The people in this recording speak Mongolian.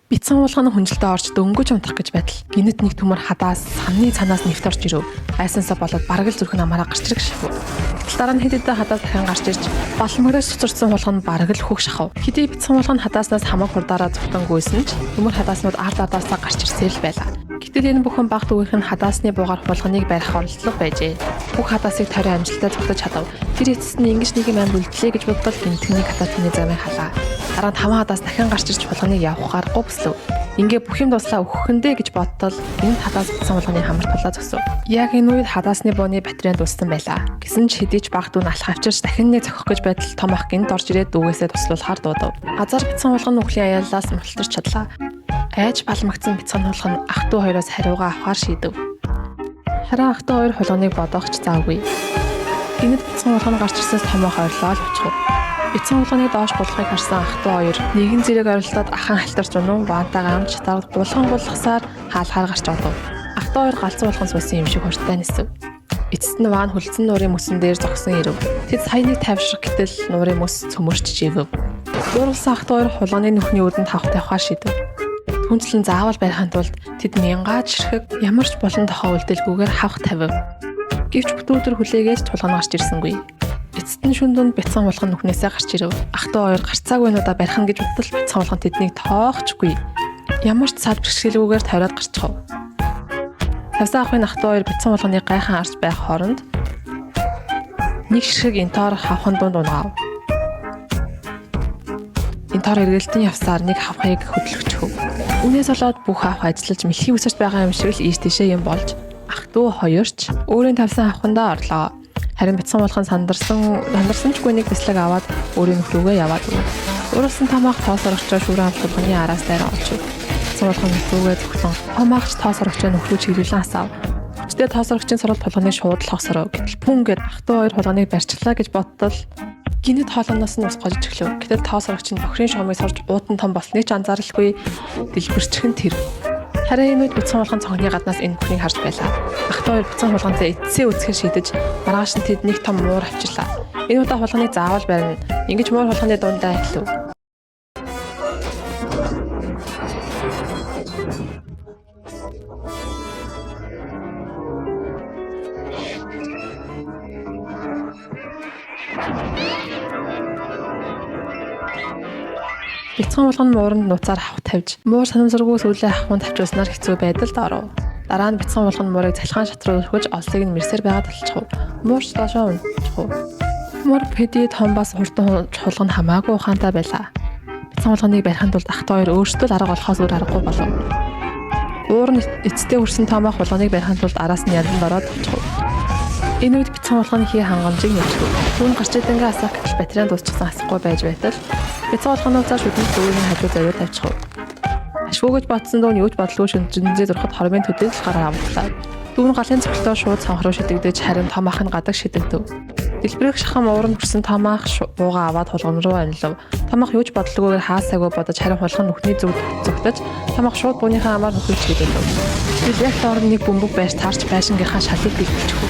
Бяцхан хулгай нь хүнжилтээ орж дөнгөж унтах гэж байтал гинэт нэг төмөр хадаас санны цанаас нэвт орж ирэв. Айсансаа болоод бараг л зүрх нь амаараа гарч ирэх шахав. Гэтэл дараа нь хэд хэдэн хадаас дахин гарч ирж балмаграа цуцарсан хулгай нь бараг л хөх шахав. Хэдий бяцхан хулгай нь хадааснаас хамаг хурдаараа зүхтан гүйсэн ч төмөр хадааснууд ард ардаасаа гарч ирсээр л байлаа. Гэтэл энэ бүхэн баг дүүгийнх нь хадаасны буугаар хулганыг барих оролдлого байжээ. Бүх хадаасыг тойрон амжилттай зүхтаж чадав. Тэр эцэст нь ингэж нэг юм амир үлдлээ гэж бодвол гинтгэний кататаны замыг халаа. Дараа нь таван хадаас дахин гарч ирж хулганыг явах аргагүй бүслэв. Ингээ бүх юм дуслаа өгөхгүй гэж бодтол энэ хадаас бяцхан хулганы хамар тулаа зогсов. Яг энэ үед хадаасны бууны батарей дууссан байлаа. Гэсэн ч хэдий ч баг дүү нь алх авчирч дахин нэг зохих гэж байтал том ах гинт орж ирээд дүүгээсээ туслуулахаар дуудав. Газар бяцхан хулган нүхлийн аяалаас мултарч чадлаа. Айж балмагцсан бяцхан хулган ах дүү хоёроос хариугаа авахар шийдэв. Харин ах дүү хоёр хулганыг бодоох ч завгүй. Гинэт бяцхан хулган гарч ирсэнээс том ах ойрлоо л очихов. Бяцхан хулганыг доош гулгахыг харсан ах дүү хоёр нэгэн зэрэг орилдоод ахын халтарч унав, вантагаа амж татаад гулган гулгасаар хаалхаар гарч одов. Ах дүү хоёр галзуу хулган суусан юм шиг хурдтай нисэв. Эцэст нь ваан хүлцэн нуурын мөсөн дээр зогсон ирэв. Тэд сая нэг тайвшрах гэтэл нуурын мөс цөмөрч живэв. Дуурласан ах дүү хоёр хулганы нүхний үүдэнд хавх тавихаар шийдэв. Түнцлэн заавал барихын тулд тэд мянгаад ширхэг ямар ч булан тохоо үлдээлгүйгээр хавх тавив. Гэвч бүтэн өдөр хүлээгээд тулган гарч ирсэнгүй. Эцэст нь шүн дунд бяцхан хулган нүхнээсээ гарч ирэв. Ах дүү хоёр гарцаагүй нудаа барих нь гэж бодтол бяцхан хулган тэднийг тоохчгүй. Ямар ч саад бэрхшээлгүйгээр тойроод гарчихав. Тавсан ахын ах дүү хоёр бяцхан хулганыг гайхан арч байх хооронд нэг ширхэг энтоор хавхан дунд унгаав. Энтоор эргэлтэн явсаар нэг хавхыг хөдөлгөчхөв. Үүнээс болоод бүх хавх ажиллаж мэлхий үсэрч байгаа юм шиг л ийш тийшээ юм болж ах дүү хоёр ч өөрийн тавьсан хавхандаа орлоо. Харин бяцхан хулган сандарсан сандарсанчгүй нэг бяцлаг аваад өөрийн нүх рүүгээ яваад өгөв. Ууралсан тамаах тоос орогчоо шүрэн авч хулганы араас дайран олчив. Бяцхан хулган нүх рүүгээ зүхлэн томаагч тоос орогчоо нүх рүү чиглүүлэн асаав. Хүчтэй тоос орогчийн соролт хулганыг шууд л хосоров. Гэтэл пүн гэд ах дүү хоёр хулганыг барьчлаа гэж боттол гинэт хоолоноос нь ус гожиж эхлэв. Гэтэл тоос орогч нь бохирын шугамыг сорж уутан том болсныг ч анзааралгүй дэлбэрчих нь тэр. Харин энэ үед бяцхан хулган цонхны гаднаас энэ бүхнийг харж байлаа. Ах дүү хоёр бяцхан хулгантай эцсээ үзэхээр шийдэж маргааш нь тэд нэг том муур авчирлаа. Энэ удаа хулганыг заавал барина. Ингэж муур хулганы дундаа эхлэв. Бяцхан хулган мууранд нууцаар хавх тавьж, муур санамсаргүй сүүлээ хавханд тавьжуулснаар хэцүү байдалд оров. Дараа нь бяцхан хулган муурыг цалхаан шат руу өргөж олсыг нь мэрсээр байгаад алчихв. Муурч доошоо унчихв. Муур педи том бас хурдан хулган хамаагүй ухаантай байлаа. Бяцхан хулганыг барихын тулд ах дүү хоёр өөрсдөө л арга олохоос өөр аргагүй болов. Уур нь эцэстээ хүрсэн томоо хулганыг барихын тулд араас нь янзанд ороод очихв. Энэ үед бяцхан хулганы хий хангамжийг нэмчихв. Түүн гарч идангаа асаах гэтэл батарей дуусчихсан асахгүй байж байтал бяцхан хулганы уцаар шүдэн дүүрийн хажуу завиур тавьчихв. Ашгүй гэж бодсон дүүн юу ч бодлого шүнжэндээ зурхад хормын төдий л гараа авдлаа. Дүүн галын цогцолтоо шууд цонх руу шидэгдэж харин том ах нь гадаг шидэгдэв. Дэлбэрэх шахам уур нь хүрсэн том ах буугаа аваад хулган руу анилав. Том ах юу ч бодлогоогоор хаасаагүй бодож харин хулган нүхний зүгт зөгтөж том ах шууд бууныхаа амаар нүхийг чиглэлв. Гэтэл яг доор нь нэг бөмбөг байж таарч байшингийнхаа шалыг бэлтэлчихв.